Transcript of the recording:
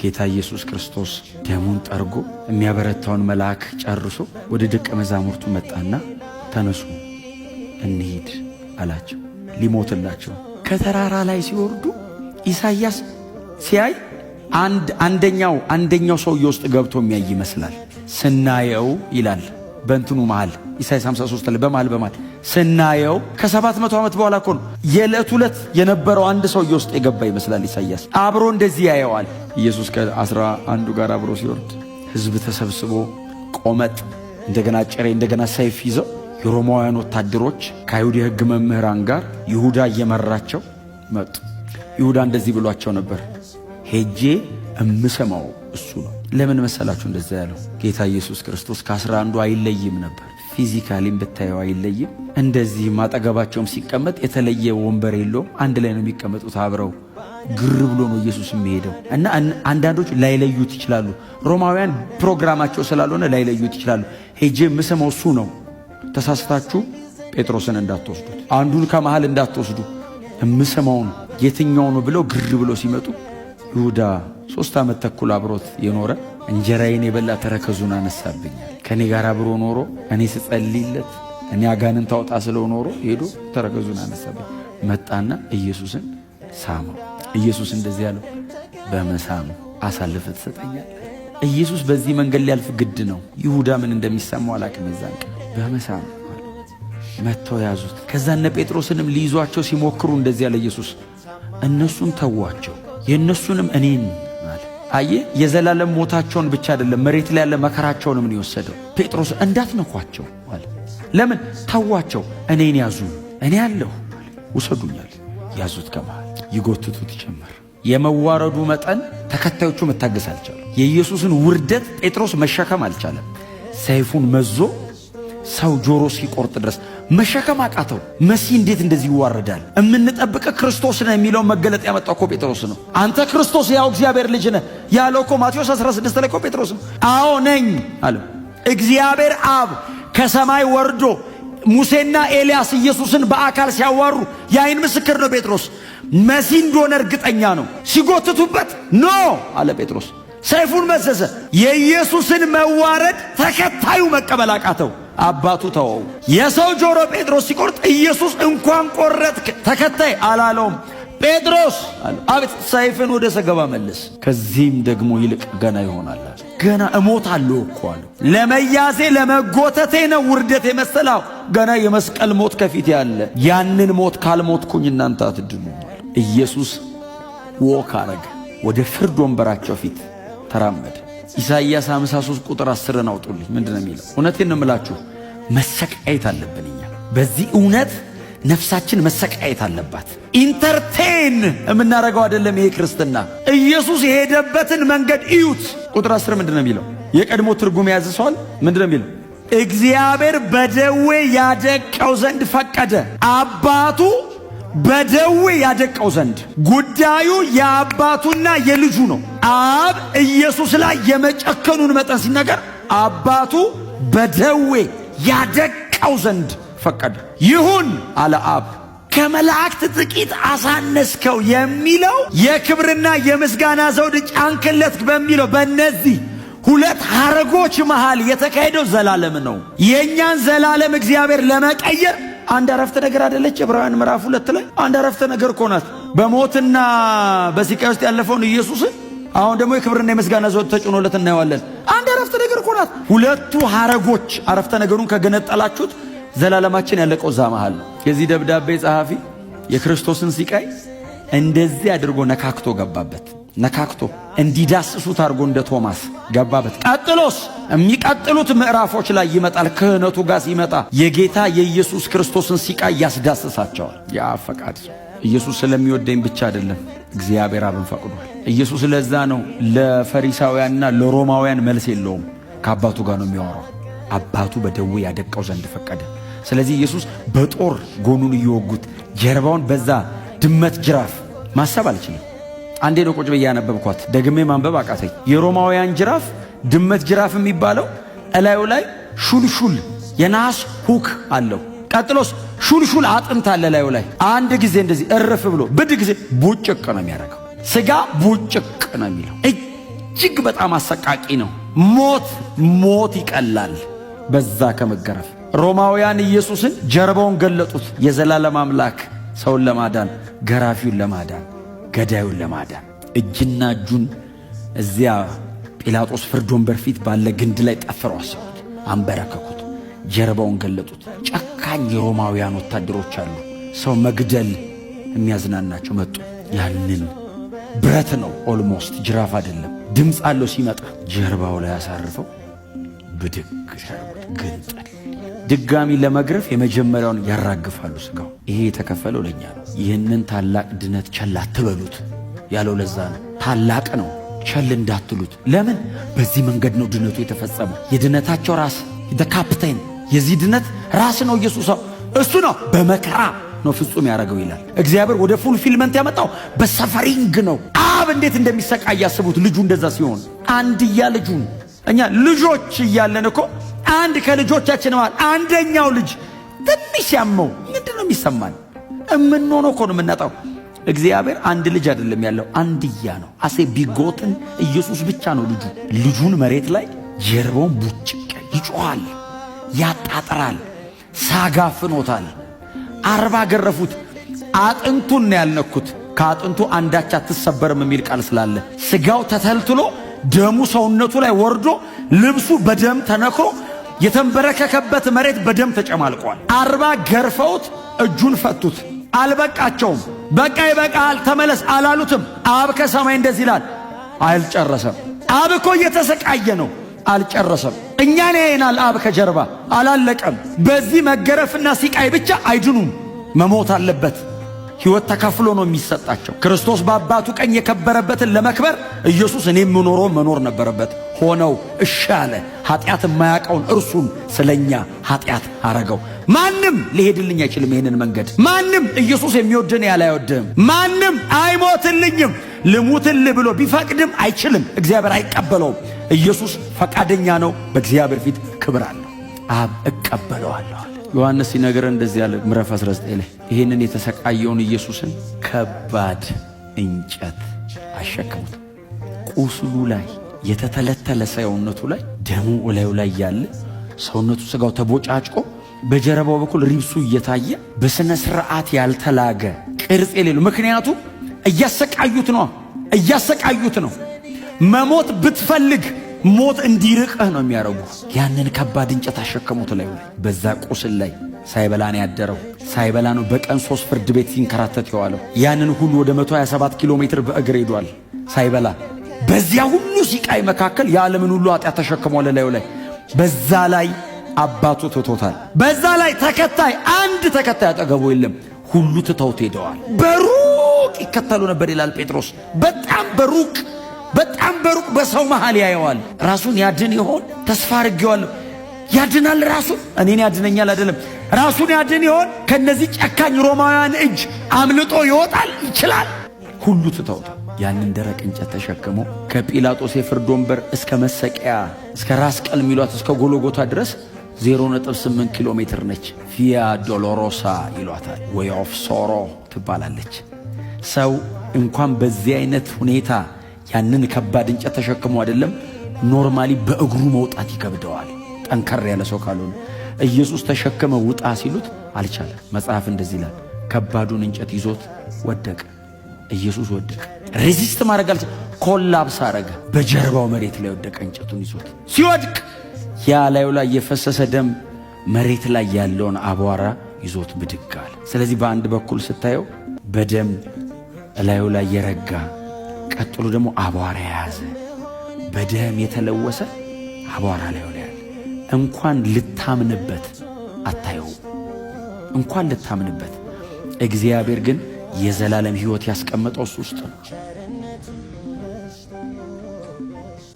ጌታ ኢየሱስ ክርስቶስ ደሙን ጠርጎ የሚያበረታውን መልአክ ጨርሶ ወደ ደቀ መዛሙርቱ መጣና ተነሱ እንሂድ አላቸው። ሊሞትላቸው ከተራራ ላይ ሲወርዱ ኢሳይያስ ሲያይ አንድ አንደኛው ሰውዬ ውስጥ ገብቶ የሚያይ ይመስላል። ስናየው ይላል በእንትኑ መሃል፣ ኢሳይያስ 53 ላይ በመሃል ስናየው ከ700 ዓመት በኋላ እኮ ነው፣ የዕለት ዕለት የነበረው አንድ ሰውዬ ውስጥ የገባ ይመስላል። ኢሳይያስ አብሮ እንደዚህ ያየዋል። ኢየሱስ ከ11ዱ ጋር አብሮ ሲወርድ ሕዝብ ተሰብስቦ ቆመጥ፣ እንደገና ጭሬ፣ እንደገና ሰይፍ ይዘው የሮማውያን ወታደሮች ከአይሁድ የሕግ መምህራን ጋር ይሁዳ እየመራቸው መጡ። ይሁዳ እንደዚህ ብሏቸው ነበር፣ ሄጄ እምሰማው እሱ ነው። ለምን መሰላችሁ እንደዛ ያለው? ጌታ ኢየሱስ ክርስቶስ ከ11ዱ አይለይም ነበር። Physically ም ብታየው አይለይም። እንደዚህም አጠገባቸውም ሲቀመጥ የተለየ ወንበር የለውም። አንድ ላይ ነው የሚቀመጡት አብረው። ግር ብሎ ነው ኢየሱስ የሚሄደው እና አንዳንዶች ላይለዩት ይችላሉ። ሮማውያን ፕሮግራማቸው ስላልሆነ ላይለዩት ይችላሉ። ሄጄ የምስመው እሱ ነው። ተሳስታችሁ ጴጥሮስን እንዳትወስዱት፣ አንዱን ከመሃል እንዳትወስዱ፣ እምስመውን የትኛው ነው ብለው ግር ብሎ ሲመጡ ይሁዳ 3 ዓመት ተኩል አብሮት የኖረ፣ እንጀራዬን የበላ ተረከዙን አነሳብኛል። ከእኔ ጋር አብሮ ኖሮ፣ እኔ ስጸልይለት፣ እኔ አጋንንት አውጣ ስለው ኖሮ ሄዶ ተረከዙን አነሳብኝ። መጣና ኢየሱስን ሳመው። ኢየሱስ እንደዚህ ያለው፣ በመሳም አሳልፈህ ትሰጠኛለህ። ኢየሱስ በዚህ መንገድ ሊያልፍ ግድ ነው። ይሁዳ ምን እንደሚሰማው አላቅም። የዛን ቀን በመሳም መጥተው ያዙት። ከዛ እነ ጴጥሮስንም ሊይዟቸው ሲሞክሩ እንደዚህ ያለ ኢየሱስ፣ እነሱን ተዋቸው፣ የእነሱንም እኔን አለ። አየ፣ የዘላለም ሞታቸውን ብቻ አይደለም፣ መሬት ላይ ያለ መከራቸውንም ነው የወሰደው። ጴጥሮስ እንዳትነኳቸው አለ። ለምን ተዋቸው? እኔን ያዙ፣ እኔ አለሁ፣ ውሰዱኛል። ያዙት፣ ከመሃል ይጎትቱት ጀመር። የመዋረዱ መጠን ተከታዮቹ መታገስ አልቻሉ። የኢየሱስን ውርደት ጴጥሮስ መሸከም አልቻለም። ሰይፉን መዞ ሰው ጆሮ ሲቆርጥ ድረስ መሸከም አቃተው። መሲህ እንዴት እንደዚህ ይዋረዳል? የምንጠብቀ ክርስቶስ ነህ የሚለውን መገለጥ ያመጣው እኮ ጴጥሮስ ነው። አንተ ክርስቶስ ያው እግዚአብሔር ልጅ ነህ ያለው እኮ ማቴዎስ 16 ላይ እኮ ጴጥሮስ ነው። አዎ ነኝ አለ። እግዚአብሔር አብ ከሰማይ ወርዶ ሙሴና ኤልያስ ኢየሱስን በአካል ሲያዋሩ የአይን ምስክር ነው ጴጥሮስ። መሲህ እንደሆነ እርግጠኛ ነው። ሲጎትቱበት no አለ ጴጥሮስ። ሰይፉን መዘዘ። የኢየሱስን መዋረድ ተከታዩ መቀበል አቃተው። አባቱ ተወው። የሰው ጆሮ ጴጥሮስ ሲቆርጥ ኢየሱስ እንኳን ቆረጥክ ተከታይ አላለውም። ጴጥሮስ አቤት፣ ሰይፍን ወደ ሰገባ መልስ፣ ከዚህም ደግሞ ይልቅ ገና ይሆናል። ገና እሞታለሁ እኮ አለ። ለመያዜ ለመጎተቴ ነው ውርደት የመሰላው። ገና የመስቀል ሞት ከፊት ያለ፣ ያንን ሞት ካልሞትኩኝ እናንተ አትድኑ። ኢየሱስ walk አረገ። ወደ ፍርድ ወንበራቸው ፊት ተራመደ። ኢሳይያስ 53 ቁጥር 10ን አውጡልኝ። ምንድን ነው የሚለው? እውነቴን ነው የምላችሁ፣ መሰቃየት አለብን እኛ በዚህ እውነት፣ ነፍሳችን መሰቃየት አለባት። Entertain የምናደርገው አይደለም ይሄ ክርስትና። ኢየሱስ የሄደበትን መንገድ እዩት። ቁጥር 10 ምንድን ነው የሚለው? የቀድሞ ትርጉም የያዘ ሰዋል። ምንድን ነው የሚለው? እግዚአብሔር በደዌ ያደቀው ዘንድ ፈቀደ። አባቱ በደዌ ያደቀው ዘንድ፣ ጉዳዩ የአባቱና የልጁ ነው። አብ ኢየሱስ ላይ የመጨከኑን መጠን ሲናገር አባቱ በደዌ ያደቀው ዘንድ ፈቀደ። ይሁን አለ አብ። ከመላእክት ጥቂት አሳነስከው የሚለው፣ የክብርና የምስጋና ዘውድ ጫንክለት በሚለው በእነዚህ ሁለት ሐረጎች መሃል የተካሄደው ዘላለም ነው። የእኛን ዘላለም እግዚአብሔር ለመቀየር አንድ አረፍተ ነገር አደለች? ዕብራውያን ምዕራፍ 2 ላይ አንድ አረፍተ ነገር እኮ ናት። በሞትና በስቃይ ውስጥ ያለፈውን ኢየሱስን አሁን ደግሞ የክብርና የምስጋና ዘውድ ተጭኖለት እናየዋለን። አንድ አረፍተ ነገር እኮ ናት። ሁለቱ ሐረጎች አረፍተ ነገሩን ከገነጠላችሁት ዘላለማችን ያለቀው እዛ መሃል ነው። የዚህ ደብዳቤ ጸሐፊ የክርስቶስን ስቃይ እንደዚህ አድርጎ ነካክቶ ገባበት። ነካክቶ እንዲዳስሱት አድርጎ እንደ ቶማስ ገባበት። ቀጥሎስ የሚቀጥሉት ምዕራፎች ላይ ይመጣል። ክህነቱ ጋር ሲመጣ የጌታ የኢየሱስ ክርስቶስን ስቃይ ያስዳስሳቸዋል። የአብ ፈቃድ፣ ኢየሱስ ስለሚወደኝ ብቻ አይደለም፣ እግዚአብሔር አብን ፈቅዷል። ኢየሱስ ለዛ ነው ለፈሪሳውያንና ለሮማውያን መልስ የለውም። ከአባቱ ጋር ነው የሚያወራው። አባቱ በደዌ ያደቀው ዘንድ ፈቀደ። ስለዚህ ኢየሱስ በጦር ጎኑን እየወጉት፣ ጀርባውን በዛ ድመት ጅራፍ፣ ማሰብ አልችልም። አንዴ ነው ቁጭ ብዬ ያነበብኳት፣ ደግሜ ማንበብ አቃተኝ። የሮማውያን ጅራፍ ድመት ጅራፍ የሚባለው እላዩ ላይ ሹልሹል የናስ hook አለው። ቀጥሎስ ሹልሹል አጥንት አለ ላዩ ላይ። አንድ ጊዜ እንደዚህ እርፍ ብሎ ብድ ጊዜ ቡጭቅ ነው የሚያደርገው። ስጋ ቡጭቅ ነው የሚለው። እጅግ በጣም አሰቃቂ ነው። ሞት ሞት ይቀላል በዛ ከመገረፍ። ሮማውያን ኢየሱስን ጀርባውን ገለጡት። የዘላለም አምላክ ሰውን ለማዳን፣ ገራፊውን ለማዳን፣ ገዳዩን ለማዳን እጅና እጁን እዚያ ጲላጦስ ፍርድ ወንበር ፊት ባለ ግንድ ላይ ጠፍረው አሰሩት፣ አንበረከኩት፣ ጀርባውን ገለጡት። ጨካኝ የሮማውያን ወታደሮች አሉ፣ ሰው መግደል የሚያዝናናቸው መጡ። ያንን ብረት ነው almost ጅራፍ አይደለም፣ ድምፅ አለው ሲመጣ ጀርባው ላይ አሳርፈው ብድግ ሲያደርጉት ግንጥል። ድጋሚ ለመግረፍ የመጀመሪያውን ያራግፋሉ ስጋው። ይሄ የተከፈለው ለእኛ ነው። ይህንን ታላቅ ድነት ቸል አትበሉት ያለው ለዛ ነው። ታላቅ ነው፣ ቸል እንዳትሉት። ለምን? በዚህ መንገድ ነው ድነቱ የተፈጸመው። የድነታቸው ራስ ካፕቴን፣ የዚህ ድነት ራስ ነው ኢየሱስ። እሱ ነው በመከራ ነው ፍጹም ያደረገው ይላል። እግዚአብሔር ወደ fulfillment ያመጣው በ suffering ነው። አብ እንዴት እንደሚሰቃይ ያስቡት። ልጁ እንደዛ ሲሆን አንድያ ልጁን፣ እኛ ልጆች እያለን እኮ አንድ ከልጆቻችን መሃል አንደኛው ልጅ ትንሽ ያመው ምንድን ነው የሚሰማን? እምንሆነው እኮ ነው የምናጣው። እግዚአብሔር አንድ ልጅ አይደለም ያለው፣ አንድያ ነው። As a begotten ኢየሱስ ብቻ ነው ልጁ። ልጁን መሬት ላይ ጀርባውን ቡጭቅ፣ ይጮኻል፣ ያጣጥራል፣ ሳጋፍኖታል። 40 ገረፉት። አጥንቱን ነው ያልነኩት። ከአጥንቱ አንዳች አትሰበርም የሚል ቃል ስላለ ስጋው ተተልትሎ ደሙ ሰውነቱ ላይ ወርዶ ልብሱ በደም ተነክሮ የተንበረከከበት መሬት በደም ተጨማልቋል። 40 ገርፈውት እጁን ፈቱት። አልበቃቸውም። በቃ ይበቃል ተመለስ አላሉትም። አብ ከሰማይ እንደዚህ ይላል፣ አልጨረሰም። አብ እኮ እየተሰቃየ ነው፣ አልጨረሰም። እኛን ያየናል። አብ ከጀርባ አላለቀም። በዚህ መገረፍና ሲቃይ ብቻ አይድኑም። መሞት አለበት። ሕይወት ተከፍሎ ነው የሚሰጣቸው። ክርስቶስ በአባቱ ቀኝ የከበረበትን ለመክበር ኢየሱስ እኔ የምኖረው መኖር ነበረበት። ሆነው እሺ አለ። ኃጢአት የማያውቀውን እርሱን ስለኛ ኃጢአት አረገው። ማንም ሊሄድልኝ አይችልም ይህንን መንገድ። ማንም ኢየሱስ የሚወድን ያለ አይወድህም። ማንም አይሞትልኝም ልሙትልህ ብሎ ቢፈቅድም አይችልም። እግዚአብሔር አይቀበለውም። ኢየሱስ ፈቃደኛ ነው። በእግዚአብሔር ፊት ክብር አለው። አብ እቀበለዋለሁ አለ። ዮሐንስ ሲነግረን እንደዚህ ያለ ምዕራፍ 19 ላይ ይህንን የተሰቃየውን ኢየሱስን ከባድ እንጨት አሸከሙት። ቁስሉ ላይ የተተለተለ ሰውነቱ ላይ ደሙ እላዩ ላይ ያለ ሰውነቱ ስጋው ተቦጫጭቆ በጀርባው በኩል ribs ኡ እየታየ በስነ ስርዓት ያልተላገ ቅርጽ የሌለው፣ ምክንያቱም እያሰቃዩት ነው፣ እያሰቃዩት ነው። መሞት ብትፈልግ ሞት እንዲርቅህ ነው የሚያደርጉ። ያንን ከባድ እንጨት አሸከሙት ላይ በዛ ቁስል ላይ ሳይበላ ነው ያደረው። ሳይበላ ነው በቀን 3 ፍርድ ቤት ሲንከራተት የዋለው። ያንን ሁሉ ወደ 127 ኪሎ ሜትር በእግር ሄዷል ሳይበላ። በዚያ ሁሉ ሲቃይ መካከል የዓለምን ሁሉ ኃጢአት ተሸክሟል ላዩ ላይ። በዛ ላይ አባቱ ትቶታል። በዛ ላይ ተከታይ አንድ ተከታይ አጠገቡ የለም። ሁሉ ትተውት ሄደዋል። በሩቅ ይከተሉ ነበር ይላል ጴጥሮስ። በጣም በሩቅ፣ በጣም በሩቅ በሰው መሃል ያየዋል። ራሱን ያድን ይሆን? ተስፋ አድርጌዋለሁ። ያድናል ራሱን፣ እኔን ያድነኛል አይደለም፣ ራሱን ያድን ይሆን? ከነዚህ ጨካኝ ሮማውያን እጅ አምልጦ ይወጣል ይችላል? ሁሉ ትተውታል። ያንን ደረቅ እንጨት ተሸክሞ ከጲላጦስ የፍርድ ወንበር እስከ መሰቀያ፣ እስከ ራስ ቀል የሚሏት እስከ ጎሎጎታ ድረስ 0.8 ኪሎ ሜትር ነች። ቪያ ዶሎሮሳ ይሏታል፣ Way of Sorrow ትባላለች። ሰው እንኳን በዚህ አይነት ሁኔታ ያንን ከባድ እንጨት ተሸክሞ አይደለም normally በእግሩ መውጣት ይከብደዋል፣ ጠንከር ያለ ሰው ካልሆነ። ኢየሱስ ተሸክመ ውጣ ሲሉት አልቻለም። መጽሐፍ እንደዚህ ይላል፣ ከባዱን እንጨት ይዞት ወደቀ። ኢየሱስ ወደቀ። Resist ማድረግ አልቻለም። Collapse አረገ። በጀርባው መሬት ላይ ወደቀ። እንጨቱን ይዞት ሲወድቅ ያ ላዩ ላይ የፈሰሰ ደም መሬት ላይ ያለውን አቧራ ይዞት ብድግ አለ። ስለዚህ በአንድ በኩል ስታየው በደም እላዩ ላይ የረጋ፣ ቀጥሎ ደግሞ አቧራ የያዘ፣ በደም የተለወሰ አቧራ ላዩ ላይ ያለ፣ እንኳን ልታምንበት አታየውም። እንኳን ልታምንበት። እግዚአብሔር ግን የዘላለም ሕይወት ያስቀመጠው እሱ ውስጥ ነው።